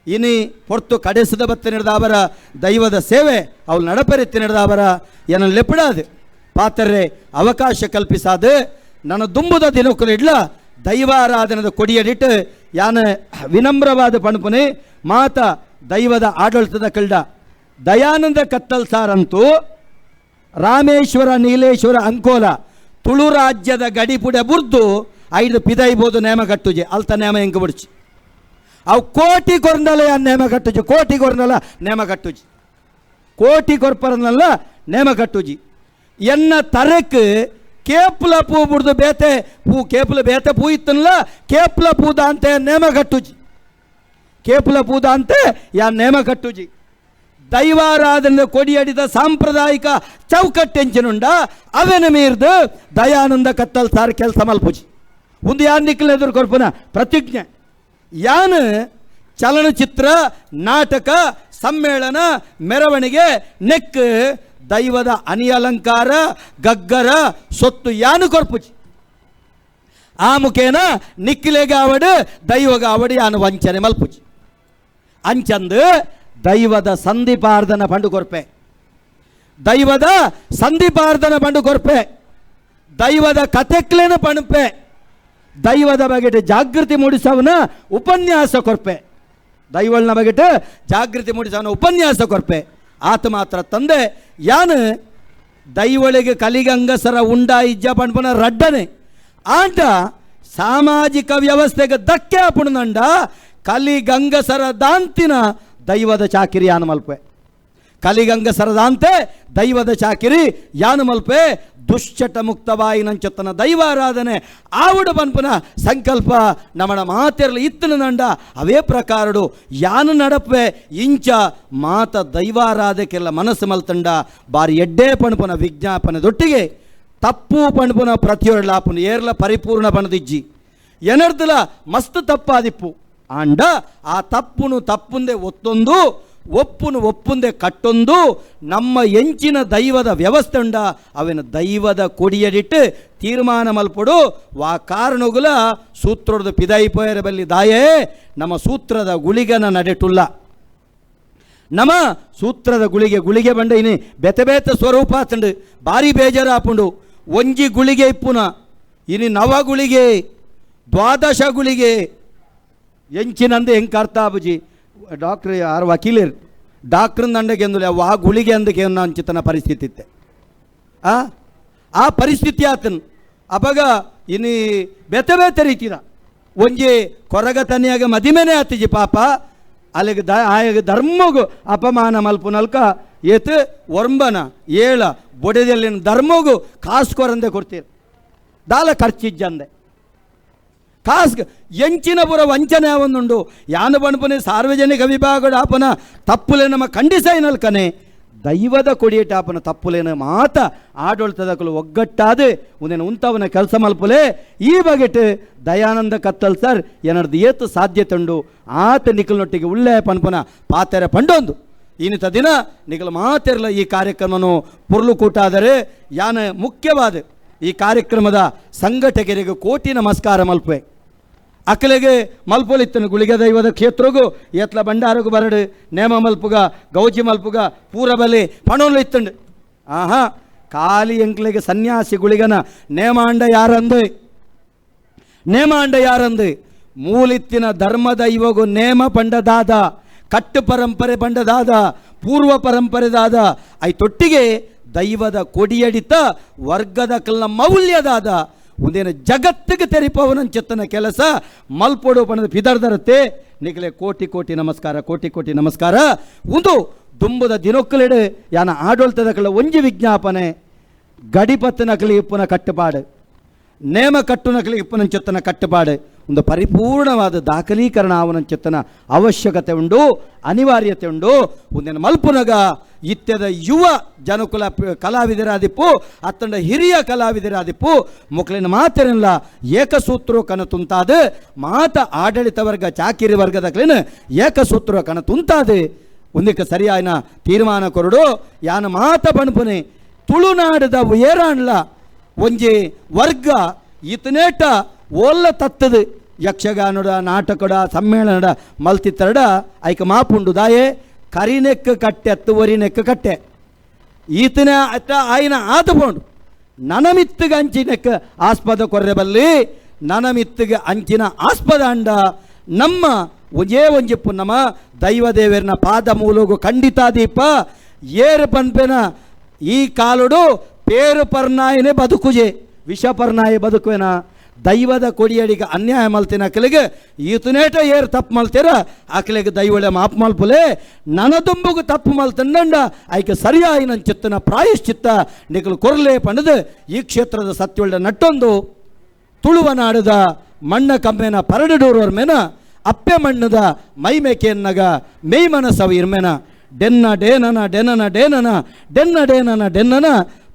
ಇನಿ ಹೊರ್ತು ಕಡೆಸದ ಬತ್ತ ನಡೆದ ಅವರ ದೈವದ ಸೇವೆ ಅವಳು ನಡಪರೆತ್ತಿ ನಡೆದ ಅವರ ಏನ ಲೆಪ್ಪಡಾದು ಪಾತ್ರೆ ಅವಕಾಶ ಕಲ್ಪಿಸಾದ ನನ್ನ ದುಂಬುದ ದಿನಕ್ಕೂ ಇಡ್ಲ ದೈವಾರಾಧನದ ಕೊಡಿಯಡಿಟ್ಟು ಯಾನ ವಿನಮ್ರವಾದ ಪಣಪುನೆ ಮಾತ ದೈವದ ಆಡಳಿತದ ಕಲ್ಡ ದಯಾನಂದ ಕತ್ತಲ್ ಸಾರಂತೂ ರಾಮೇಶ್ವರ ನೀಲೇಶ್ವರ ಅಂಕೋಲ ತುಳು ರಾಜ್ಯದ ಗಡಿಪುಡೆ ಬುರ್ದು ಐದು ಪಿದೈಬೋದು ನೇಮ ಕಟ್ಟುಜೆ ಅಲ್ತ ನೇಮ ಎಂಕು ಬಿಡ್ಚಿ ಅವು ಕೋಟಿ ಕೊರ್ನಲ್ಲ ನೇಮ ಕಟ್ಟುಜಿ ಕೋಟಿ ಕೊರ್ನಲ್ಲ ನೇಮ ಕಟ್ಟುಜಿ ಕೋಟಿ ಕೊರ್ಪರನಲ್ಲ ನೇಮ ಕಟ್ಟುಜಿ ಎನ್ನ ತರಕ್ ಕೇಪ್ಲ ಪೂ ಬಿಡ್ದು ಬೇತೆ ಪೂ ಕೇಪ್ಲ ಬೇತೆ ಪೂ ಇತ್ತಲ್ಲ ಕೇಪ್ಲ ಪೂದ ಅಂತೆ ನೇಮ ಕಟ್ಟುಜಿ ಕೇಪ್ಲ ಪೂದ ಅಂತೆ ಯಾ ನೇಮ ಕಟ್ಟುಜಿ ದೈವಾರಾಧನೆ ಕೊಡಿಯಡಿದ ಸಾಂಪ್ರದಾಯಿಕ ಚೌಕಟ್ಟೆಂಚಿನುಂಡ ಅವೆನ ಮೀರ್ದು ದಯಾನಂದ ಕತ್ತಲ್ ಸಾರ್ ಕೆಲಸ ಮಲ್ಪುಜಿ ಒಂದು ಯಾನ್ ನಿಕ್ಕಲ್ ಎದುರು ಕೊರ್ಪುನ ಪ್ರತಿಜ್ಞೆ ಯಾನ್ ಚಲನಚಿತ್ರ ನಾಟಕ ಸಮ್ಮೇಳನ ಮೆರವಣಿಗೆ ನೆಕ್ ದೈವದ ಅನಿಯಲಂಕಾರ ಗಗ್ಗರ ಸೊತ್ತು ಯಾನು ಕೊರ್ಪುಜಿ. ಆ ಮುಖೇನ ನಿಕ್ಕಿಲೆಗಾವಡು ದೈವಗಾವಡು ಯಾನು ವಂಚನೆ ಮಲ್ಪುಜಿ ಅಂಚಂದು ದೈವದ ಸಂಧಿಪಾರ್ಧನ ಪಂಡು ಕೊರ್ಪೆ ದೈವದ ಸಂಧಿಪಾರ್ಧನ ಪಂಡು ಕೊರ್ಪೆ ದೈವದ ಕತೆಕ್ಲೇನ ಪಣಪೆ ದೈವದ ಬಗೆಟ್ ಜಾಗೃತಿ ಮೂಡಿಸವನ ಉಪನ್ಯಾಸ ಕೊರ್ಪೆ ದೈವಳನ ಬಗೆಟ್ ಜಾಗೃತಿ ಮೂಡಿಸವನ ಉಪನ್ಯಾಸ ಕೊರ್ಪೆ ಆತ ಮಾತ್ರ ತಂದೆ ಯಾನು ದೈವಳಿಗೆ ಕಲಿಗಂಗಸರ ಉಂಡ ಇಜ್ಜ ಪಣ್ಪನ ರಡ್ಡನೆ ಆಂಟ ಸಾಮಾಜಿಕ ವ್ಯವಸ್ಥೆಗೆ ಧಕ್ಕೆ ಆಪುಣದಂಡ ಕಲಿಗಂಗಸರ ದಾಂತಿನ ದೈವದ ಚಾಕಿರಿ ಯಾನು ಮಲ್ಪೆ ಕಲಿಗಂಗಸರದಾಂತೆ ದೈವದ ಚಾಕಿರಿ ಯಾನು ಮಲ್ಪೆ ದುಶ್ಚಟ ಮುಕ್ತವಾಯಿನಂಚೊತ್ತನ ದೈವಾರಾಧನೆ ಆವುಡು ಪನ್ಪುನ ಸಂಕಲ್ಪ ನಮಣ ಮಾತೆರ್ಲ ಇತ್ತನ ನಂಡ ಅವೇ ಪ್ರಕಾರಡು ಯಾನು ನಡಪೆ ಇಂಚ ಮಾತ ದೈವಾರಾಧಕೆಲ್ಲ ಮನಸ್ಸು ಮಲ್ತಂಡ ಬಾರಿ ಎಡ್ಡೆ ಪಣಪುನ ವಿಜ್ಞಾಪನೆ ದೊಟ್ಟಿಗೆ ತಪ್ಪು ಪಣಪುನ ಪ್ರತಿಯೊರ್ಲಾಪುನ ಏರ್ಲ ಪರಿಪೂರ್ಣ ಪಣದಿಜ್ಜಿ ಎನರ್ದಲ ಮಸ್ತ್ ತಪ್ಪಾದಿಪ್ಪು ಆಂಡ ಆ ತಪ್ಪುನು ತಪ್ಪುಂದೆ ಒತ್ತೊಂದು ಒಪ್ಪುನು ಒಪ್ಪುಂದೆ ಕಟ್ಟೊಂದು ನಮ್ಮ ಎಂಚಿನ ದೈವದ ವ್ಯವಸ್ಥೆ ಉಂಡ ಅವಿನ ದೈವದ ಕೊಡಿಯಡಿಟ್ಟು ತೀರ್ಮಾನ ಮಲ್ಪಡು ವಾ ಕಾರಣಗುಲ ಸೂತ್ರದ ಪಿದೈಪೋಯರ ಬಲ್ಲಿ ದಾಯೇ ನಮ್ಮ ಸೂತ್ರದ ಗುಳಿಗನ ನಡೆಟುಲ್ಲ ನಮ್ಮ ಸೂತ್ರದ ಗುಳಿಗೆ ಗುಳಿಗೆ ಬಂಡ ಇನಿ ಬೆತೆ ಬೇತೆ ಸ್ವರೂಪ ಆತಂಡು ಭಾರಿ ಬೇಜಾರಾಪುಂಡು ಒಂಜಿ ಗುಳಿಗೆ ಇಪ್ಪುನ ಇನಿ ನವ ಗುಳಿಗೆ ದ್ವಾದಶ ಗುಳಿಗೆ ಎಂಚಿನಂದು ಹೆಂಗೆ ಅರ್ಥ ಆಬುಜಿ ಡಾಕ್ಟ್ರ್ ಯಾರು ವಕೀಲರು ಡಾಕ್ಟ್ರ್ ದಂಡಗೆ ಅಂದುಲೆ ಆ ಗುಳಿಗೆ ಅಂದಕ್ಕೆ ಅಂಚಿತನ ಪರಿಸ್ಥಿತಿ ಇತ್ತೆ ಆ ಆ ಪರಿಸ್ಥಿತಿ ಆತನು ಅಪಗ ಇನಿ ಬೇತೆ ಬೇತೆ ರೀತಿದ ಒಂಜಿ ಕೊರಗ ತನಿಯಾಗ ಮದಿಮೆನೆ ಆತಿಜಿ ಪಾಪ ಅಲ್ಲಿಗೆ the ಆಯಗ ಧರ್ಮಗು ಅಪಮಾನ ಮಲ್ಪುನಲ್ಕ ಏತ್ ಒರ್ಂಬನ ಏಳ ಬೊಡೆದಲ್ಲಿನ ಧರ್ಮಗು ಕಾಸು ಕೊರಂದೆ ಕೊಡ್ತೀರಿ ದಾಲ ಖರ್ಚಿಜ್ಜಂದೆ ಕಾಸ್ ಎಂಚಿನ ಪುರ ವಂಚನೆ ಒಂದುಂಡು ಯಾನು ಬಣ್ಪನೆ ಸಾರ್ವಜನಿಕ ವಿಭಾಗದ ಆಪನ ತಪ್ಪುಲೆ ನಮ್ಮ ಖಂಡಿಸೈನಲ್ಕನೆ ದೈವದ ಕೊಡಿಯೇಟ ಆಪನ ತಪ್ಪುಲೇನ ಮಾತ ಆಡಳಿತದಕಲು ಒಗ್ಗಟ್ಟಾದ ಒಂದೇನು ಉಂತವನ ಕೆಲಸ ಮಲ್ಪುಲೆ ಈ ಬಗೆಟ್ ದಯಾನಂದ ಕತ್ತಲ್ ಸರ್ ಏನರ್ದು ಏತು ಸಾಧ್ಯತೆ ಉಂಡು ಆತ ನಿಖಲ್ನೊಟ್ಟಿಗೆ ಉಳ್ಳೆ ಪನ್ಪನ ಪಾತೆರೆ ಪಂಡೊಂದು ಇನ್ನಿತ ದಿನ ನಿಖಲ್ ಮಾತೆರ್ಲ ಈ ಕಾರ್ಯಕ್ರಮನು ಪುರ್ಲು ಕೂಟಾದರೆ ಯಾನ ಮುಖ್ಯವಾದ ಈ ಕಾರ್ಯಕ್ರಮದ ಸಂಘಟಕರಿಗೆ ಕೋಟಿ ನಮಸ್ಕಾರ ಮಲ್ಪೆ ಅಕ್ಕಲೆಗೆ ಮಲ್ಪೊಲಿತ್ತನು ಗುಳಿಗೆ ದೈವದ ಕ್ಷೇತ್ರಗೂ ಎತ್ಲ ಬಂಡಾರಗು ಬರಡು ನೇಮ ಮಲ್ಪುಗ ಗೌಜಿ ಮಲ್ಪುಗ ಪೂರಬಲಿ ಪಣೋಲು ಇತ್ತಂಡು ಆಹಾ ಖಾಲಿ ಎಂಕ್ಲೆಗೆ ಸನ್ಯಾಸಿ ಗುಳಿಗನ ನೇಮಾಂಡ ಯಾರಂದು ನೇಮಾಂಡ ಯಾರಂದು ಮೂಲಿತ್ತಿನ ಧರ್ಮದ ಇವಾಗು ನೇಮ ಪಂಡದಾದ ಕಟ್ಟು ಪರಂಪರೆ ಪಂಡದಾದ ಪೂರ್ವ ಪರಂಪರೆದಾದ I ತೊಟ್ಟಿಗೆ ದೈವದ ಕೊಡಿಯಡಿತ ವರ್ಗದ ಕಲ್ನ ಮೌಲ್ಯದಾದ ಒಂದೇನು ಜಗತ್ತಿಗೆ ತೆರಿಪವನಂಚೆತ್ತನ ಕೆಲಸ ಮಲ್ಪೊಡು ಪಣದ ಪಿದರ್ದರತ್ತೆ ನಿಗಲೆ ಕೋಟಿ ಕೋಟಿ ನಮಸ್ಕಾರ ಕೋಟಿ ಕೋಟಿ ನಮಸ್ಕಾರ. ಒಂದು ದುಂಬುದ ದಿನೊಕ್ಕಲಿಡು ಯಾನ ಆಡಳಿತದ ಕಲ ಒಂಜಿ ವಿಜ್ಞಾಪನೆ ಗಡಿಪತ್ತನಕಲಿ ಇಪ್ಪುನ ಕಟ್ಟುಪಾಡು ನೇಮ ಕಟ್ಟುನಕಲಿ ಇಪ್ಪುನಂಚೆತ್ತನ ಕಟ್ಟುಪಾಡು ಒಂದು ಪರಿಪೂರ್ಣವಾದ ದಾಖಲೀಕರಣ ಅವನಂಚೆತ್ತನ ಅವಶ್ಯಕತೆ ಉಂಡು ಅನಿವಾರ್ಯತೆ ಉಂಡು. ಒಂದೇನು ಮಲ್ಪುನಗ ಇತ್ಯದ ಯುವ ಜನಕುಲ ಕಲಾವಿದರಾದಿಪ್ಪು ಅತ್ತಂಡ ಹಿರಿಯ ಕಲಾವಿದರಾದಿಪ್ಪು ಮುಕ್ಲಿನ ಮಾತಿರಲ್ಲ ಏಕಸೂತ್ರೋ ಕನ ತುಂತಾದ ಮಾತ ಆಡಳಿತ ವರ್ಗ ಚಾಕಿರಿ ವರ್ಗದ ಕ್ಲಿನ ಏಕಸೂತ್ರೋ ಕನ ತುಂತಾದ ಒಂದಕ್ಕೆ ಸರಿಯಾಯಿನ ತೀರ್ಮಾನ ಕೊರಡು ಯಾನ ಮಾತ ಬಣ್ಪುನೆ ತುಳುನಾಡದ ಏರಾಣ್ಲ ಒಂಜಿ ವರ್ಗ ಇತನೇಟ ಓಲ್ಲ ತತ್ತದು ಯಕ್ಷಗಾನಡ ನಾಟಕಡ ಸಮ್ಮೇಳನಡ ಮಲ್ತಿತ್ತರಡ ಐಕ ಮಾಪುಂಡು ದಾಯೆ ಕರಿನೆಕ್ಕ ಕಟ್ಟೆ ಅತ್ತುವರಿನೆಕ್ಕ ಕಟ್ಟೆ ಈತನ ಅತ್ತ ಆಯ್ನ ಆತಪೋಂಡು ನನಮಿತ್ತಿಗೆ ಅಂಚಿನೆಕ್ಕ ಆಸ್ಪದ ಕೊರ್ರೆಬಲ್ಲಿ ನನಮಿತ್ತಿಗೆ ಅಂಚಿನ ಆಸ್ಪದ ಅಂಡ ನಮ್ಮ ಒಂಜೇ ಒಂಜಿಪ್ಪು ನಮ್ಮ ದೈವದೇವರನ ಪಾದ ಮೂಲಗು ಖಂಡಿತ ದೀಪ ಏರು ಪನ್ಪೆನ ಈ ಕಾಲುಡು ಪೇರು ಪರ್ನಾಯನೆ ಬದುಕುಜೆ ವಿಷ ಪರ್ನಾಯ ಬದುಕುವೆನ ದೈವದ ಕೊಡಿಯಡಿಗೆ ಅನ್ಯಾಯ ಮಲ್ತಿನ ಅಕಲಿಗೆ ಈತನೇಟ ಏರು ತಪ್ಪು ಮಲ್ತೀರ ಅಕಲಿಗೆ ದೈವಳೆ ಮಾಪು ಮಲ್ಪುಲೆ ನನದುಂಬುಗು ತಪ್ಪು ಮಲ್ತಂಡ ಐಕೆ ಸರಿಯಾಯಿನ ಚಿತ್ತನ ಪ್ರಾಯಶ್ಚಿತ್ತ ನಿಕಲು ಕೊರ್ಲೆ ಪಣದು ಈ ಕ್ಷೇತ್ರದ ಸತ್ಯೊಳ್ಳ ನಟ್ಟೊಂದು ತುಳುವ ನಾಡದ ಮಣ್ಣ ಕಮ್ಮೆನ ಪರಡಡೂರವ್ರ ಮೇನ ಅಪ್ಪೆ ಮಣ್ಣದ ಮೈಮೇಕೆನ್ನಗ ಮೇಯ್ ಮನಸವ ಇರ್ಮೆನ ಡೆನ್ನ ಡೇನನ ಡೆನನ ಡೇನನ ಡೆನ್ನ ಡೇನನ ಡೆನ್ನನ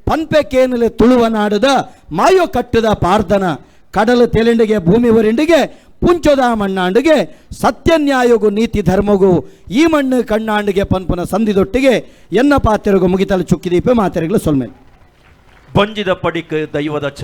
ಪನ್ಪೆಕೇನಲೆ ತುಳುವ ನಾಡದ ಮಾಯೋ ಕಟ್ಟದ ಪಾರ್ದನ ಕಡಲು ತೆಲೆಂಡಿಗೆ ಭೂಮಿ ಒರಿಂಡಿಗೆ ಪುಂಚೋದ ಮಣ್ಣಾಂಡಿಗೆ ಸತ್ಯನ್ಯಾಯಗೂ ನೀತಿ ಧರ್ಮಗೂ ಈ ಮಣ್ಣು ಕಣ್ಣಾಂಡಿಗೆ ಪನ್ಪುನ ಸಂಧಿದೊಟ್ಟಿಗೆ ಎನ್ನ ಪಾತ್ರೆಗೂ ಮುಗಿತಲು ಚುಕ್ಕಿದೀಪೆ ಮಾತೆರೆಗಳು ಸೊಲ್ಮೇಲೆ ಬಂಜಿದ ಪಡಿಕ್ ದೈವದ ಚ.